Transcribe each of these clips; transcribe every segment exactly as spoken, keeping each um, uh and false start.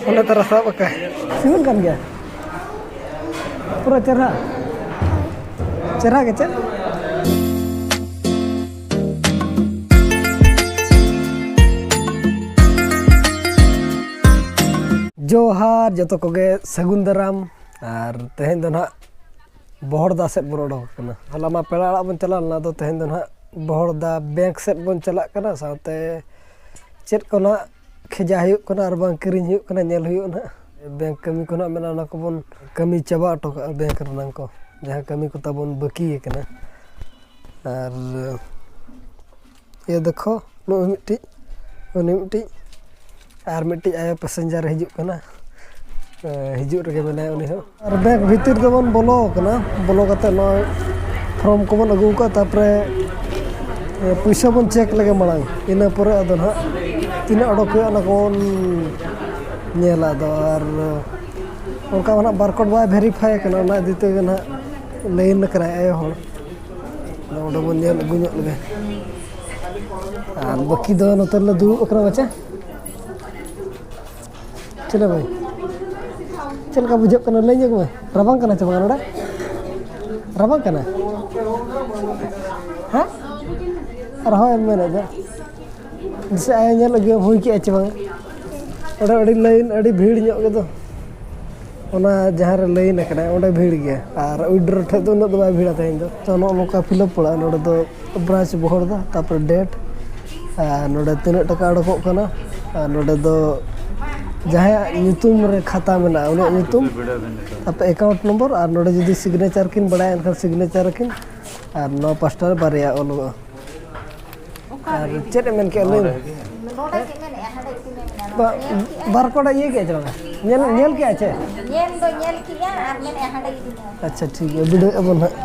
ᱚᱸᱰᱮ ᱛᱟᱨᱟ ᱥᱟᱵ ᱟᱠᱟᱫ᱾ ᱥᱤᱵᱤᱞ ᱠᱟᱱ ᱜᱮᱭᱟ᱾ ᱯᱩᱨᱟᱹ ᱪᱮᱨᱦᱟ᱾ ᱪᱮᱨᱦᱟ ᱜᱮ ᱪᱮᱫ? ᱡᱚᱦᱟᱨ ᱡᱚᱛᱚ ᱠᱚᱜᱮ, ᱥᱟᱹᱜᱩᱱ ᱫᱟᱨᱟᱢ᱾ ᱟᱨ ᱛᱮᱦᱮᱧ ᱫᱚ ᱱᱟᱦᱟᱜ ᱵᱚᱦᱚᱲᱫᱟ ᱥᱮᱫ ᱵᱚᱱ ᱚᱰᱚᱠ ᱟᱠᱟᱱᱟ᱾ ᱦᱚᱞᱟ ᱢᱟ ᱯᱮᱲᱟ ᱚᱲᱟᱜ ᱵᱚᱱ ᱪᱟᱞᱟᱣ ᱞᱮᱱᱟ, ᱟᱫᱚ ᱛᱮᱦᱮᱧ ᱫᱚ ᱱᱟᱦᱟᱜ ᱵᱚᱦᱚᱲᱫᱟ ᱵᱮᱝᱠ ᱥᱮᱫ ᱵᱚᱱ ᱪᱟᱞᱟᱜ ᱠᱟᱱᱟ, ᱥᱟᱶᱛᱮ ᱪᱮᱫ ᱠᱚ ᱱᱟᱦᱟᱜ ᱠᱷᱮᱡᱟ ᱦᱩᱭᱩᱜ ᱠᱟᱱᱟ ᱟᱨ ᱵᱟᱝ ᱠᱤᱨᱤᱧ ᱦᱩᱭᱩᱜ ᱠᱟᱱᱟ, ᱧᱮᱞ ᱦᱩᱭᱩᱜᱼᱟ ᱱᱟᱦᱟᱜ᱾ ᱵᱮᱝᱠ ᱠᱟᱹᱢᱤ ᱠᱚ ᱱᱟᱦᱟᱜ ᱢᱮᱱᱟᱜᱼᱟ, ᱚᱱᱟ ᱠᱚᱵᱚᱱ ᱠᱟᱹᱢᱤ ᱪᱟᱵᱟ ᱦᱚᱴᱚ ᱠᱟᱜᱼᱟ, ᱵᱮᱝᱠ ᱨᱮᱱᱟᱜ ᱠᱚ, ᱡᱟᱦᱟᱸ ᱠᱟᱹᱢᱤ ᱠᱚ ᱛᱟᱵᱚᱱ ᱵᱟᱹᱠᱤ ᱟᱠᱟᱱᱟ᱾ ᱟᱨ ᱤᱭᱟᱹ ᱫᱮᱠᱷᱚ, ᱱᱩᱜᱼᱩᱭ ᱢᱤᱫᱴᱤᱡ, ᱩᱱᱤ ᱢᱤᱫᱴᱤᱡ, ᱟᱨ ᱢᱤᱫᱴᱤᱡ ᱟᱭᱳ ᱯᱮᱥᱮᱧᱡᱟᱨ ᱦᱤᱡᱩᱜ ᱠᱟᱱᱟ᱾ ᱮ, ᱦᱤᱡᱩᱜ ᱨᱮᱜᱮ ᱢᱮᱱᱟᱭᱟ ᱩᱱᱤ ᱦᱚᱸ᱾ ᱟᱨ ᱵᱮᱝᱠ ᱵᱷᱤᱛᱤᱨ ᱫᱚᱵᱚᱱ ᱵᱚᱞᱚ ᱟᱠᱟᱱᱟ, ᱵᱚᱞᱚ ᱠᱟᱛᱮ ᱱᱚᱜᱼᱚᱭ ᱯᱷᱨᱚᱢ ᱠᱚᱵᱚᱱ ᱟᱹᱜᱩ ᱟᱠᱟᱫ, ᱛᱟᱨᱯᱚᱨᱮ, ᱮ, ᱯᱩᱭᱥᱟᱹ ᱵᱚᱱ ᱪᱮᱠ ᱞᱮᱜᱮ ᱢᱟᱲᱟᱝ, ᱤᱱᱟᱹ ᱯᱚᱨᱮ ᱟᱫᱚ ᱱᱟᱦᱟᱜ ᱛᱤᱱᱟᱹᱜ ᱚᱰᱚᱠ ᱦᱩᱭᱩᱜᱼᱟ ᱚᱱᱟ ᱠᱚᱵᱚᱱ ᱧᱮᱞᱟ᱾ ᱟᱫᱚ ᱟᱨ ᱚᱱᱠᱟ ᱢᱟ ᱱᱟᱦᱟᱜ ᱵᱟᱨᱠᱳᱰ ᱵᱟᱭ ᱵᱷᱮᱨᱤᱯᱷᱟᱭ ᱠᱟᱱᱟ, ᱚᱱᱟ ᱤᱫᱤ ᱛᱮᱜᱮ ᱱᱟᱦᱟᱜ ᱞᱟᱹᱭᱤᱱ ᱟᱠᱟᱱᱟᱭ ᱟᱭᱳ ᱦᱚᱲ᱾ ᱟᱫᱚ ᱚᱸᱰᱮ ᱵᱚᱱ ᱧᱮᱞ ᱟᱹᱜᱩ ᱧᱚᱜ ᱞᱮᱜᱮ᱾ ᱟᱨ ᱵᱟᱹᱠᱤ ᱫᱚ ᱱᱚᱛᱮ ᱨᱮᱞᱮ ᱫᱩᱲᱩᱵ ᱟᱠᱟᱱᱟ ᱵᱟᱪᱟ᱾ ᱪᱮᱞᱮ ᱵᱷᱟᱭ? ᱪᱮᱫ ᱞᱮᱠᱟ ᱵᱩᱡᱷᱟᱹᱜ ᱠᱟᱱᱟ ᱞᱟᱹᱭ ᱧᱚᱜ ᱢᱮ᱾ ᱨᱟᱵᱟᱝ ᱠᱟᱱᱟ ᱪᱮ ᱵᱟᱝ ᱱᱚᱰᱮ? ᱨᱟᱵᱟᱝ ᱠᱟᱱᱟ? ᱦᱮᱸ? ᱟᱨᱦᱚᱸ ᱮᱢ ᱢᱮᱱᱮᱫ ᱫᱚ? ᱡᱮᱥᱮ ᱟᱭᱳ ᱧᱮᱞ ᱟᱹᱜᱩᱭᱟᱢ ᱦᱩᱭ ᱠᱮᱜᱼᱟ ᱪᱮ ᱵᱟᱝ? ᱚᱸᱰᱮ ᱟᱹᱰᱤ ᱞᱟᱭᱤᱱ, ᱟᱹᱰᱤ ᱵᱷᱤᱲ ᱧᱚᱜ ᱜᱮᱫᱚ᱾ ᱚᱱᱟ ᱡᱟᱦᱟᱸ ᱨᱮ ᱞᱟᱭᱤᱱ ᱟᱠᱟᱱᱟ ᱚᱸᱰᱮ ᱵᱷᱤᱲ ᱜᱮᱭᱟ, ᱟᱨ ᱩᱭᱰᱨᱚ ᱴᱷᱮᱡ ᱫᱚ ᱩᱱᱟᱹᱜ ᱫᱚ ᱵᱟᱭ ᱵᱷᱤᱲᱟ ᱛᱮᱦᱮᱧ ᱫᱚ᱾ ᱛᱚ, ᱱᱚᱜᱼᱚ ᱱᱚᱝᱠᱟ ᱯᱷᱤᱞᱟᱯ ᱯᱟᱲᱟᱜᱼᱟ᱾ ᱱᱚᱰᱮ ᱫᱚ ᱵᱨᱟᱧᱪ ᱵᱚᱦᱚᱲᱫᱟ, ᱛᱟᱨᱯᱚᱨᱮ ᱰᱮᱴ, ᱟᱨ ᱱᱚᱰᱮ ᱛᱤᱱᱟᱹᱜ ᱴᱟᱠᱟ ᱚᱰᱚᱠᱚᱜ ᱠᱟᱱᱟ, ᱟᱨ ᱱᱚᱰᱮ ᱫᱚ ᱡᱟᱦᱟᱸᱭᱟᱜ ᱧᱩᱛᱩᱢ ᱨᱮ ᱠᱷᱟᱛᱟ ᱢᱮᱱᱟᱜᱼᱟ ᱩᱱᱤᱭᱟᱜ ᱧᱩᱛᱩᱢ, ᱛᱟᱨᱯᱚᱨᱮ ᱮᱠᱟᱣᱩᱱᱴ ᱱᱚᱢᱵᱚᱨ, ᱟᱨ ᱱᱚᱰᱮ ᱡᱩᱫᱤ ᱥᱤᱜᱽᱱᱮᱪᱟᱨ ᱠᱤᱱ ᱵᱟᱲᱟᱭᱟ ᱮᱱᱠᱷᱟᱱ ᱥᱤᱜᱽᱱᱮᱪᱟᱨ ᱟᱹᱠᱤᱱ, ᱟᱨ ᱱᱚᱣᱟ ᱯᱟᱥᱴᱟ ᱨᱮ ᱵᱟᱨᱭᱟ ᱚᱞᱚᱜᱚᱜᱼᱟ᱾ ᱟᱨ ᱪᱮᱫ ᱮᱢ ᱢᱮᱱ ᱠᱮᱜᱼᱟ ᱞᱟᱹᱭ ᱢᱮ᱾ ᱱᱚᱰᱮ ᱪᱮᱫ ᱢᱮᱱᱮᱜᱼᱟ? ᱦᱟᱸᱰᱮ ᱪᱮᱫ ᱢᱮᱱᱮᱜᱼᱟ? ᱵᱟ-, ᱵᱟᱨ ᱠᱚᱲᱟ ᱤᱭᱟᱹ ᱠᱮᱜᱼᱟ ᱪᱮ ᱵᱟᱝᱟ? ᱧᱮᱞ, ᱧᱮᱞ ᱠᱮᱜᱼᱟ ᱪᱮ? ᱧᱮᱞ ᱫᱚ ᱧᱮᱞ ᱠᱮᱜᱼᱟ ᱟᱨ ᱢᱮᱱᱮᱜᱼᱟ ᱦᱟᱸᱰᱮ ᱤᱫᱤ ᱢᱮ᱾ ᱟᱪᱪᱷᱟ, ᱴᱷᱤᱠ ᱜᱮᱭᱟ, ᱵᱤᱰᱟᱹᱣ ᱟᱵᱚᱱ ᱦᱟᱸᱜ᱾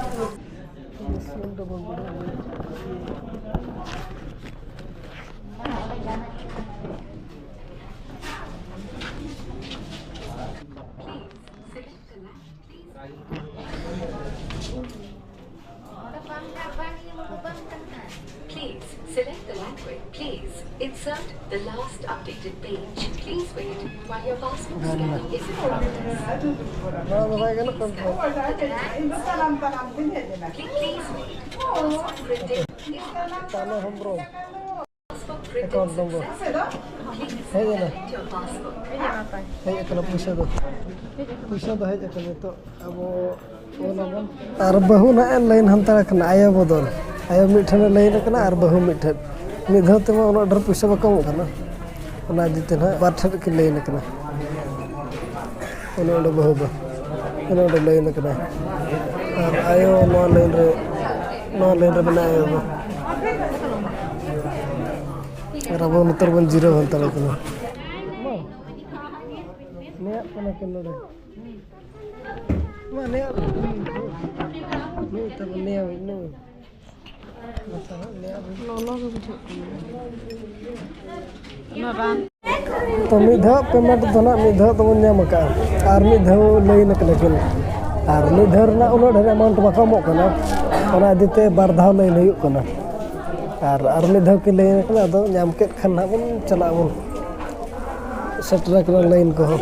Please select the language. Please insert the last up Please wait while your passport scanning is in progress. ᱱᱚᱣᱟ ᱫᱚ ᱵᱟᱭ ᱜᱟᱱᱚᱜ ᱠᱟᱱ ᱛᱟᱦᱮᱸᱫ᱾ Please wait. Passport printing. ᱛᱟᱱᱟ Hembrom. Passport printing. Account number. Success. ᱦᱮᱡ ᱮᱱᱟ᱾ Your passport. ᱦᱮᱡ ᱟᱠᱟᱱᱟ ᱯᱩᱭᱥᱟᱹ ᱫᱚ᱾ ᱯᱩᱭᱥᱟᱹ ᱫᱚ ᱦᱮᱡ ᱟᱠᱟᱱᱟ ᱱᱤᱛᱚᱜ᱾ ᱟᱵᱚ ᱚᱞ ᱟᱵᱚᱱ᱾ ᱟᱨ ᱵᱟᱹᱦᱩ ᱱᱟᱜ ᱮ ᱞᱟᱭᱤᱱ ᱦᱟᱱᱛᱟᱲ ᱠᱟᱱᱟ, ᱟᱭᱳ ᱵᱚᱫᱚᱞ᱾ ᱟᱭᱳ ᱢᱤᱫ ᱴᱷᱮᱱ ᱮ ᱞᱟᱭᱤᱱ ᱟᱠᱟᱱᱟ ᱟᱨ ᱵᱟᱹᱦᱩ ᱢᱤᱫ ᱴᱷᱮᱱ᱾ ᱢᱤᱫ ᱫᱷᱟᱣ ᱛᱮᱢᱟ ᱩᱱᱟᱹᱜ ᱰᱷᱮᱨ ᱯᱩᱭᱥᱟᱹ ᱵᱟᱠᱚ ᱮᱢᱚᱜ ᱠᱟᱱᱟ, ᱚᱱᱟ ᱤᱫᱤ ᱛᱮ ᱱᱟᱜ ᱵᱟᱨ ᱴᱷᱮᱱ ᱠᱤᱱ ᱞᱟᱭᱤᱱ ᱟᱠᱟᱱᱟ᱾ ᱚᱱᱮ ᱚᱸᱰᱮ ᱵᱟᱹᱦᱩ ᱫᱚ, ᱚᱱᱮ ᱚᱸᱰᱮ ᱞᱟᱭᱤᱱ ᱟᱠᱟᱱᱟᱭ᱾ ᱟᱨ ᱟᱭᱳ ᱱᱚᱣᱟ ᱞᱟᱭᱤᱱ ᱨᱮ, ᱱᱚᱣᱟ ᱞᱟᱭᱤᱱ ᱨᱮ ᱢᱮᱱᱟᱭᱟ ᱟᱭᱳ ᱫᱚ᱾ ᱟᱨ ᱟᱵᱚ ᱱᱚᱛᱮ ᱨᱮᱵᱚᱱ ᱡᱤᱨᱟᱹᱣ ᱦᱟᱛᱟᱲ ᱠᱟᱱᱟ᱾ ᱱᱮᱭᱟᱜ ᱠᱟᱱᱟ ᱠᱤᱱ ᱱᱚᱰᱮ᱾ ᱢᱟ ᱱᱮᱭᱟᱜ ᱢᱮ᱾ ᱱᱩᱭ ᱛᱟᱵᱚᱱ ᱱᱮᱭᱟᱣ ᱤᱧ ᱱᱩᱭ᱾ ᱞᱚᱞᱚ ᱜᱮ ᱵᱩᱡᱷᱟᱹᱜ ᱠᱟᱱᱟ᱾ ᱚᱱᱟ ᱨᱟᱱ᱾ ᱛᱚ, ᱢᱤᱫ ᱫᱷᱟᱣ ᱯᱮᱢᱮᱱᱴ ᱫᱚ ᱱᱟᱜ ᱢᱤᱫ ᱫᱷᱟᱣ ᱫᱚᱵᱚᱱ ᱧᱟᱢ ᱟᱠᱟᱫᱼᱟ, ᱟᱨ ᱢᱤᱫ ᱫᱷᱟᱣ ᱞᱟᱹᱭᱤᱱ ᱟᱠᱟᱱᱟ ᱠᱤᱱ, ᱟᱨ ᱢᱤᱫ ᱫᱷᱟᱣ ᱨᱮᱱᱟᱜ ᱩᱱᱟᱹᱜ ᱰᱷᱮᱨ ᱮᱢᱟᱣᱩᱱᱴ ᱵᱟᱠᱚ ᱮᱢᱚᱜ ᱠᱟᱱᱟ, ᱚᱱᱟ ᱤᱫᱤ ᱛᱮ ᱵᱟᱨ ᱫᱷᱟᱣ ᱞᱟᱹᱭᱤᱱ ᱦᱩᱭᱩᱜ ᱠᱟᱱᱟ᱾ ᱟᱨ, ᱟᱨ ᱢᱤᱫ ᱫᱷᱟᱣ ᱠᱤᱱ ᱞᱟᱹᱭᱤᱱ ᱟᱠᱟᱱᱟ, ᱟᱫᱚ ᱧᱟᱢ ᱠᱮᱫ ᱠᱷᱟᱱ ᱱᱟᱜ ᱵᱚᱱ ᱪᱟᱞᱟᱜ ᱟᱵᱚᱱ᱾ ᱥᱮᱴᱮᱨ ᱟᱠᱟᱱᱟ ᱞᱟᱭᱤᱱ ᱠᱚᱦᱚᱸ᱾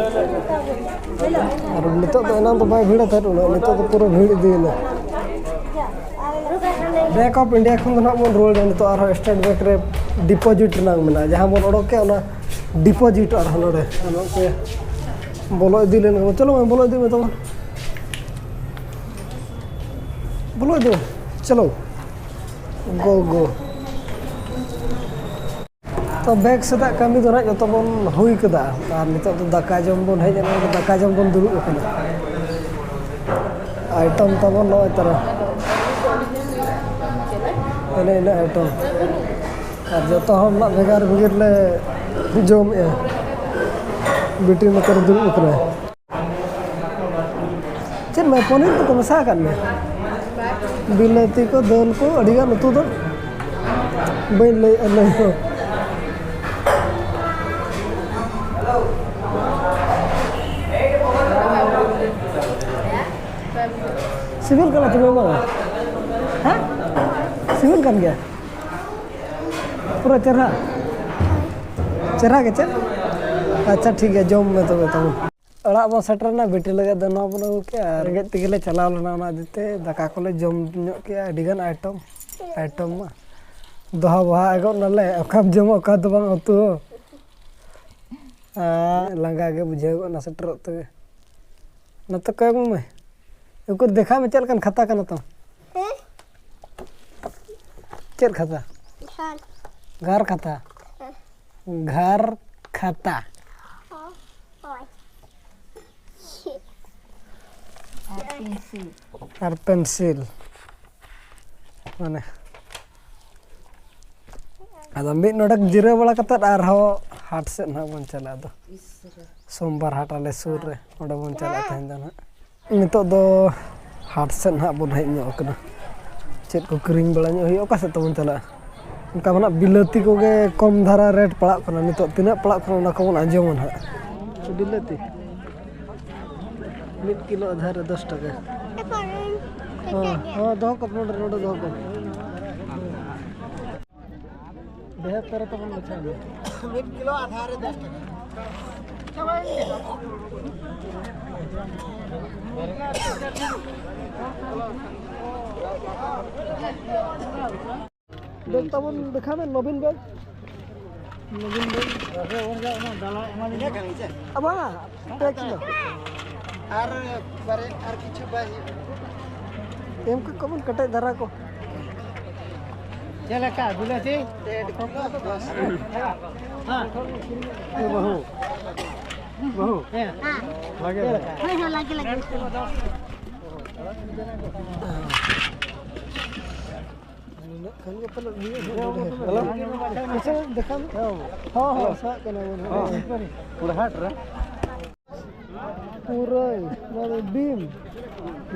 ᱟᱨ ᱱᱤᱛᱚᱜ ᱫᱚ ᱮᱱᱟᱝ ᱫᱚ ᱵᱟᱭ ᱵᱷᱤᱲᱟ ᱛᱟᱦᱮᱸᱫ ᱩᱱᱟᱹᱜ, ᱱᱤᱛᱚᱜ ᱫᱚ ᱯᱩᱨᱟᱹ ᱵᱷᱤᱲ ᱤᱫᱤᱭᱮᱱᱟ᱾ ᱵᱮᱝᱠ ᱚᱯᱷ ᱤᱱᱰᱤᱭᱟ ᱠᱷᱚᱱ ᱫᱚ ᱱᱟᱜ ᱵᱚᱱ ᱨᱩᱣᱟᱹᱲᱟ ᱱᱤᱛᱚᱜ ᱟᱨᱦᱚᱸ ᱥᱴᱮᱴ ᱵᱮᱝᱠ ᱨᱮ ᱰᱤᱯᱚᱡᱤᱴ ᱨᱮᱱᱟᱜ ᱢᱮᱱᱟᱜᱼᱟ, ᱡᱟᱦᱟᱸ ᱵᱚᱱ ᱚᱰᱚᱠ ᱠᱮᱫ ᱚᱱᱟ ᱰᱤᱯᱚᱡᱤᱴ ᱟᱨᱦᱚᱸ ᱱᱚᱰᱮ ᱟᱨ ᱱᱚᱛᱮ ᱵᱚᱞᱚ ᱤᱫᱤ ᱞᱮᱱ ᱜᱮ᱾ ᱪᱚᱞᱚ ᱢᱟ, ᱵᱚᱞᱚ ᱤᱫᱤ ᱢᱮ ᱛᱟᱵᱚᱱ, ᱵᱚᱞᱚ ᱤᱫᱤ ᱢᱮ, ᱪᱚᱞᱚ, ᱜᱳ ᱜᱳ᱾ ᱛᱚ, ᱵᱮᱜᱽ ᱥᱮᱫᱟᱜ ᱠᱟᱹᱢᱤ ᱫᱚ ᱱᱟᱦᱟᱜ ᱡᱚᱛᱚ ᱵᱚᱱ ᱦᱩᱭ ᱠᱟᱫᱟ᱾ ᱟᱨ ᱱᱤᱛᱚᱜ ᱫᱚ ᱫᱟᱠᱟ ᱡᱚᱢ ᱵᱚᱱ ᱦᱮᱡ ᱮᱱᱟ, ᱫᱟᱠᱟ ᱡᱚᱢ ᱵᱚᱱ ᱫᱩᱲᱩᱵ ᱟᱠᱟᱱᱟ᱾ ᱟᱭᱴᱮᱢ ᱛᱟᱵᱚᱱ ᱱᱚᱜᱼᱚᱭ ᱛᱟᱨᱟ, ᱮᱱᱮ ᱤᱱᱟᱹ ᱟᱭᱴᱮᱢ᱾ ᱟᱨ ᱡᱚᱛᱚ ᱦᱚᱲ ᱨᱮᱱᱟᱜ ᱵᱷᱮᱜᱟᱨ ᱵᱷᱮᱜᱟᱨ ᱞᱮ ᱡᱚᱢᱮᱜᱼᱟ᱾ ᱵᱤᱴᱤ ᱱᱚᱛᱮ ᱨᱮ ᱫᱩᱲᱩᱵ ᱟᱠᱟᱱᱟᱭ᱾ ᱪᱮᱫ ᱢᱮ, ᱯᱚᱱᱤᱨ ᱠᱚᱠᱚ ᱢᱮᱥᱟ ᱟᱠᱟᱫ ᱢᱮ? ᱵᱤᱞᱟᱹᱛᱤ ᱠᱚ, ᱫᱟᱹᱞ ᱠᱚ, ᱟᱹᱰᱤᱜᱟᱱ ᱩᱛᱩ ᱫᱚ ᱵᱟᱹᱧ ᱞᱟᱹᱭᱮᱫᱼᱟ, ᱞᱟᱹᱭ ᱦᱚᱸ᱾ ᱥᱤᱵᱤᱞ ᱠᱟᱱᱟ ᱛᱚᱵᱮ ᱵᱟᱝ? ᱦᱮᱸ? ᱥᱤᱵᱤᱞ ᱠᱟᱱ ᱜᱮᱭᱟ? ᱯᱩᱨᱟᱹ ᱪᱮᱦᱨᱟ᱾ ᱪᱮᱦᱨᱟ ᱜᱮ ᱪᱮᱫ? ᱟᱪᱪᱷᱟ, ᱴᱷᱤᱠ ᱜᱮᱭᱟ, ᱡᱚᱢ ᱢᱮ ᱛᱚᱵᱮ ᱛᱟᱵᱚᱱ᱾ ᱚᱲᱟᱜ ᱵᱚᱱ ᱥᱮᱴᱮᱨ ᱮᱱᱟ, ᱵᱤᱴᱤ ᱞᱟᱹᱜᱤᱫ ᱫᱚ ᱱᱚᱣᱟ ᱵᱚᱱ ᱟᱹᱜᱩ ᱠᱮᱜᱼᱟ᱾ ᱨᱮᱸᱜᱮᱡ ᱛᱮᱜᱮ ᱞᱮ ᱪᱟᱞᱟᱣ ᱞᱮᱱᱟ, ᱚᱱᱟ ᱤᱫᱤ ᱛᱮ ᱫᱟᱠᱟ ᱠᱚᱞᱮ ᱡᱚᱢ ᱧᱚᱜ ᱠᱮᱜᱼᱟ᱾ ᱟᱹᱰᱤ ᱜᱟᱱ ᱟᱭᱴᱮᱢ, ᱟᱭᱴᱮᱢ ᱢᱟ ᱫᱚᱦᱟ ᱵᱚᱦᱟ ᱜᱚᱫ ᱱᱟᱞᱮ, ᱚᱠᱟᱢ ᱡᱚᱢᱟ ᱚᱠᱟ ᱫᱚ ᱵᱟᱝ ᱩᱛᱩ ᱦᱚᱸ᱾ ᱟᱨ ᱞᱟᱸᱜᱟ ᱜᱮ ᱵᱩᱡᱷᱟᱹᱣ ᱜᱚᱫ ᱱᱟ ᱥᱮᱴᱮᱨᱚᱜ ᱛᱮᱜᱮ᱾ ᱱᱚᱛᱮ ᱠᱚᱭᱚᱜ ᱢᱮ, ᱩᱠᱩᱨ ᱫᱮᱠᱷᱟᱣ ᱢᱮ, ᱪᱮᱫ ᱞᱮᱠᱟᱱ ᱠᱷᱟᱛᱟ ᱠᱟᱱᱟ ᱛᱟᱢ? ᱦᱮᱸ? ᱪᱮᱫ ᱠᱷᱟᱛᱟ? ᱜᱷᱟᱨ᱾ ᱜᱷᱟᱨ ᱠᱷᱟᱛᱟ? ᱦᱮᱸ᱾ ᱜᱷᱟᱨ ᱠᱷᱟᱛᱟ᱾ ᱦᱳᱭ᱾ ᱟᱨ ᱯᱮᱱᱥᱤᱞ᱾ ᱟᱨ ᱯᱮᱱᱥᱤᱞ᱾ ᱢᱟᱱᱮ, ᱟᱫᱚ ᱢᱤᱫ ᱱᱚᱰᱮᱠ ᱡᱤᱨᱟᱹᱣ ᱵᱟᱲᱟ ᱠᱟᱛᱮᱫ ᱟᱨᱦᱚᱸ ᱦᱟᱴ ᱥᱮᱫ ᱱᱟᱦᱟᱜ ᱵᱚᱱ ᱪᱟᱞᱟᱜᱼᱟ᱾ ᱟᱫᱚ ᱥᱳᱢᱵᱟᱨ ᱦᱟᱴ ᱟᱞᱮ ᱥᱩᱨ ᱨᱮ, ᱚᱸᱰᱮ ᱵᱚᱱ ᱪᱟᱞᱟᱜᱼᱟ ᱛᱮᱦᱮᱧ ᱫᱚ ᱱᱟᱦᱟᱜ᱾ ᱱᱤᱛᱚᱜ ᱫᱚ ᱦᱟᱴ ᱥᱮᱫ ᱱᱟᱦᱟᱜ ᱵᱚᱱ ᱦᱮᱡ ᱧᱚᱜ ᱟᱠᱟᱱᱟ᱾ ᱪᱮᱫ ᱠᱚ ᱠᱤᱨᱤᱧ ᱵᱟᱲᱟ ᱧᱚᱜ ᱦᱩᱭᱩᱜᱼᱟ, ᱚᱠᱟ ᱥᱮᱫ ᱛᱮᱵᱚᱱ ᱪᱟᱞᱟᱜᱼᱟ? ᱚᱱᱠᱟ ᱢᱟ ᱱᱟᱦᱟᱜ ᱵᱤᱞᱟᱹᱛᱤ ᱠᱚᱜᱮ ᱠᱚᱢ ᱫᱷᱟᱨᱟ ᱨᱮᱴ ᱯᱟᱲᱟᱜ ᱠᱟᱱᱟ᱾ ᱱᱤᱛᱚᱜ ᱛᱤᱱᱟᱹᱜ ᱯᱟᱲᱟᱜ ᱠᱟᱱᱟ, ᱚᱱᱟ ᱠᱚᱵᱚᱱ ᱟᱸᱡᱚᱢᱟ ᱱᱟᱦᱟᱜ᱾ ᱵᱤᱞᱟᱹᱛᱤ ᱢᱤᱫ ᱠᱤᱞᱳ ᱟᱫᱷᱟ ᱨᱮ ᱫᱚᱥ ᱴᱟᱠᱟ᱾ ᱦᱚᱸ, ᱦᱚᱸ, ᱫᱚᱦᱚ ᱠᱚᱯᱮ ᱱᱚᱰᱮ, ᱱᱚᱰᱮ ᱫᱚᱦᱚ ᱠᱚᱯᱮ᱾ ᱰᱷᱮᱨ ᱛᱟᱨᱟ ᱛᱟᱵᱚᱱ ᱵᱟᱪᱷᱟᱣ ᱢᱮ᱾ ᱢᱤᱫ ᱠᱤᱞᱳ ᱟᱫᱷᱟ ᱨᱮ ᱫᱚᱥ ᱴᱟᱠᱟ᱾ ᱵᱮᱜᱽ ᱛᱟᱵᱚᱱ ᱫᱮᱠᱷᱟᱣ ᱢᱮ, ᱱᱚᱵᱤᱱ ᱵᱮᱜᱽ᱾ ᱱᱚᱵᱤᱱ ᱵᱮᱜᱽ᱾ ᱟᱵᱟ, ᱯᱮ ᱠᱤᱞᱳ᱾ ᱟᱨ ᱵᱟᱨᱭᱟ, ᱟᱨ ᱠᱤᱪᱷᱩ ᱵᱟᱭ ᱦᱩᱭᱩᱜᱼᱟ᱾ ᱮᱢ ᱠᱚ ᱠᱚᱵᱚᱱ ᱠᱮᱴᱮᱡ ᱫᱷᱟᱨᱟ ᱠᱚ᱾ ᱪᱮᱫ ᱞᱮᱠᱟ ᱵᱤᱞᱟᱹᱛᱤ? ᱰᱮᱲ ᱠᱤᱞᱳ ᱫᱚᱥ᱾ ᱦᱮᱸ᱾ ᱮ ᱵᱟᱹᱦᱩ, ᱵᱟᱹᱦᱩ, ᱦᱮᱸ᱾ ᱞᱟᱜᱮ ᱫᱷᱟᱨᱟ᱾ ᱦᱳᱭ, ᱦᱳᱭ, ᱞᱟᱜᱮ, ᱞᱟᱜᱮ᱾ ᱱᱩᱱᱟᱹᱜ ᱠᱷᱟᱱ ᱜᱮ ᱯᱟᱞᱮ ᱱᱤᱭᱟᱹ ᱦᱚᱸ ᱱᱚᱰᱮ᱾ ᱦᱮᱞᱳ? ᱟᱪᱪᱷᱟ, ᱫᱮᱠᱷᱟᱣ ᱢᱮ᱾ ᱦᱮᱸ, ᱦᱮᱸ, ᱦᱮᱸ, ᱥᱟᱵ ᱠᱟᱱᱟ ᱵᱚᱱ᱾ ᱦᱮᱸ᱾ ᱯᱩᱨᱟᱹᱭ, ᱱᱚᱣᱟ ᱫᱚ ᱵᱤᱢ,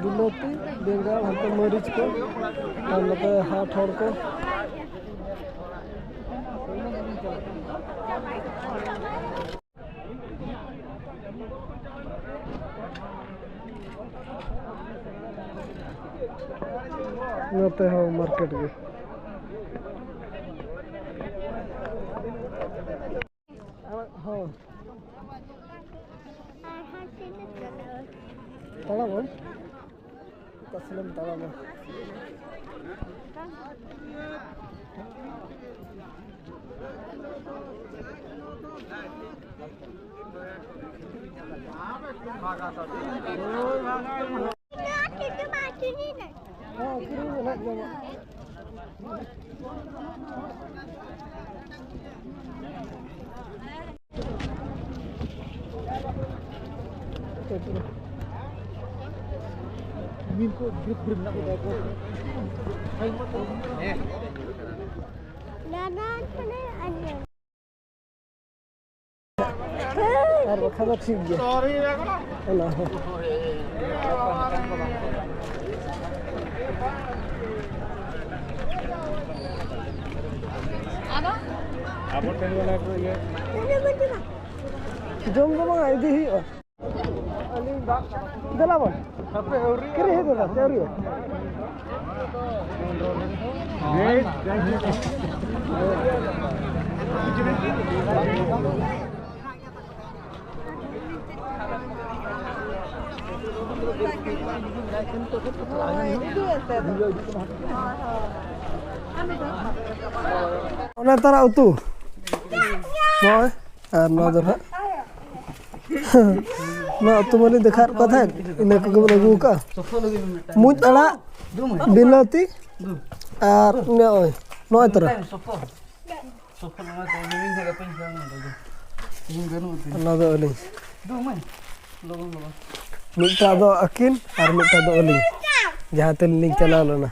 ᱵᱤᱞᱟᱹᱛᱤ, ᱵᱮᱸᱜᱟᱲ, ᱦᱟᱱᱛᱮ ᱢᱟᱹᱨᱤᱪ ᱠᱚ, ᱟᱨ ᱱᱚᱛᱮ ᱦᱟᱴ ᱦᱚᱲ ᱠᱚ᱾ ᱱᱚᱛᱮ ᱦᱚᱸ ᱢᱟᱨᱠᱮᱴ ᱜᱮ᱾ ᱦᱚᱸ᱾ ᱛᱟᱲᱟᱢᱟᱢ? ᱚᱠᱟ ᱥᱮᱱᱮᱢ ᱛᱟᱲᱟᱢᱟ? ᱟᱨ ᱵᱟᱠᱷᱟᱱ ᱫᱚ ᱴᱷᱤᱠ ᱜᱮᱭᱟ᱾ ᱚᱱᱟ ᱦᱚᱸ᱾ ᱟᱵᱚ ᱴᱷᱮᱱ ᱜᱮ ᱚᱱᱟ ᱠᱚ ᱤᱭᱟᱹ᱾ ᱡᱚᱢ ᱫᱚ ᱵᱟᱝ, ᱤᱫᱤ ᱦᱩᱭᱩᱜᱼᱟ᱾ ᱫᱮᱞᱟ ᱵᱚᱱ᱾ ᱦᱟᱯᱮ, ᱟᱹᱣᱨᱤ᱾ ᱠᱤᱨᱤᱧ ᱦᱩᱭᱩᱜ ᱛᱟᱵᱚᱱᱟ, ᱥᱮ ᱟᱹᱣᱨᱤ? ᱚᱱᱟ ᱛᱟᱨᱟ ᱩᱛᱩ᱾ ᱦᱳᱭ, ᱟᱨ ᱱᱚᱣᱟ ᱫᱚ ᱱᱟᱦᱟᱜ ᱱᱚᱣᱟ ᱩᱛᱩ ᱢᱟᱞᱤᱧ ᱫᱮᱠᱷᱟᱣᱟᱫ ᱠᱚ ᱛᱟᱦᱮᱸᱫ, ᱤᱱᱟᱹ ᱠᱚᱜᱮ ᱵᱚᱱ ᱟᱹᱜᱩ ᱟᱠᱟᱫᱼᱟ᱾ ᱢᱩᱡ ᱟᱲᱟᱜ, ᱵᱤᱞᱟᱹᱛᱤ ᱟᱨ ᱱᱚᱜᱼᱚᱭ, ᱱᱚᱜᱼᱚᱭ ᱛᱚᱨᱟ᱾ ᱚᱱᱟ ᱫᱚ ᱟᱹᱞᱤᱧ᱾ ᱢᱤᱫᱴᱟᱜ ᱫᱚ ᱟᱹᱠᱤᱱ ᱟᱨ ᱢᱤᱫᱴᱟᱝ ᱫᱚ ᱟᱹᱞᱤᱧ, ᱡᱟᱦᱟᱸ ᱛᱮᱞᱤᱧ ᱪᱟᱞᱟᱣ ᱞᱮᱱᱟ᱾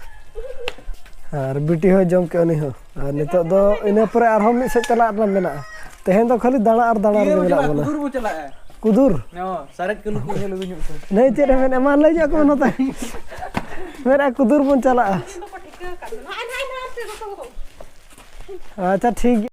ᱟᱨ ᱵᱤᱴᱤ ᱦᱚᱸᱭ ᱡᱚᱢ ᱠᱮᱫ ᱩᱱᱤ ᱦᱚᱸ᱾ ᱟᱨ ᱱᱤᱛᱚᱜ ᱫᱚ ᱤᱱᱟᱹ ᱯᱚᱨᱮ ᱟᱨᱦᱚᱸ ᱢᱤᱫ ᱥᱮᱫ ᱪᱟᱞᱟᱜ ᱨᱮᱱᱟᱜ ᱢᱮᱱᱟᱜᱼᱟ᱾ ᱛᱮᱦᱮᱧ ᱫᱚ ᱠᱷᱟᱹᱞᱤ ᱫᱟᱬᱟ ᱟᱨ ᱫᱟᱬᱟ ᱨᱮᱜᱮ ᱢᱮᱱᱟᱜ ᱵᱚᱱᱟ᱾ ᱠᱩᱫᱩᱨ ᱵᱚ ᱪᱟᱞᱟᱜᱼᱟ᱾ ᱠᱩᱫᱩᱨ? ᱦᱚᱸ, ᱥᱟᱨᱮᱡ ᱠᱟᱹᱞᱩ ᱠᱚ ᱧᱮᱞ ᱟᱹᱜᱩ ᱧᱚᱜ ᱠᱚᱣᱟ᱾ ᱱᱟᱹᱭ ᱪᱮᱫ ᱮ ᱢᱮᱱᱮᱫᱼᱟ? ᱢᱟ ᱞᱟᱹᱭ ᱧᱚᱜ ᱠᱚ ᱱᱚᱛᱮ᱾ ᱢᱮᱱᱮᱫᱼᱟ, ᱠᱩᱫᱩᱨ ᱵᱚᱱ ᱪᱟᱞᱟᱜᱼᱟ᱾ ᱟᱪᱪᱷᱟ, ᱴᱷᱤᱠ ᱜᱮᱭᱟ᱾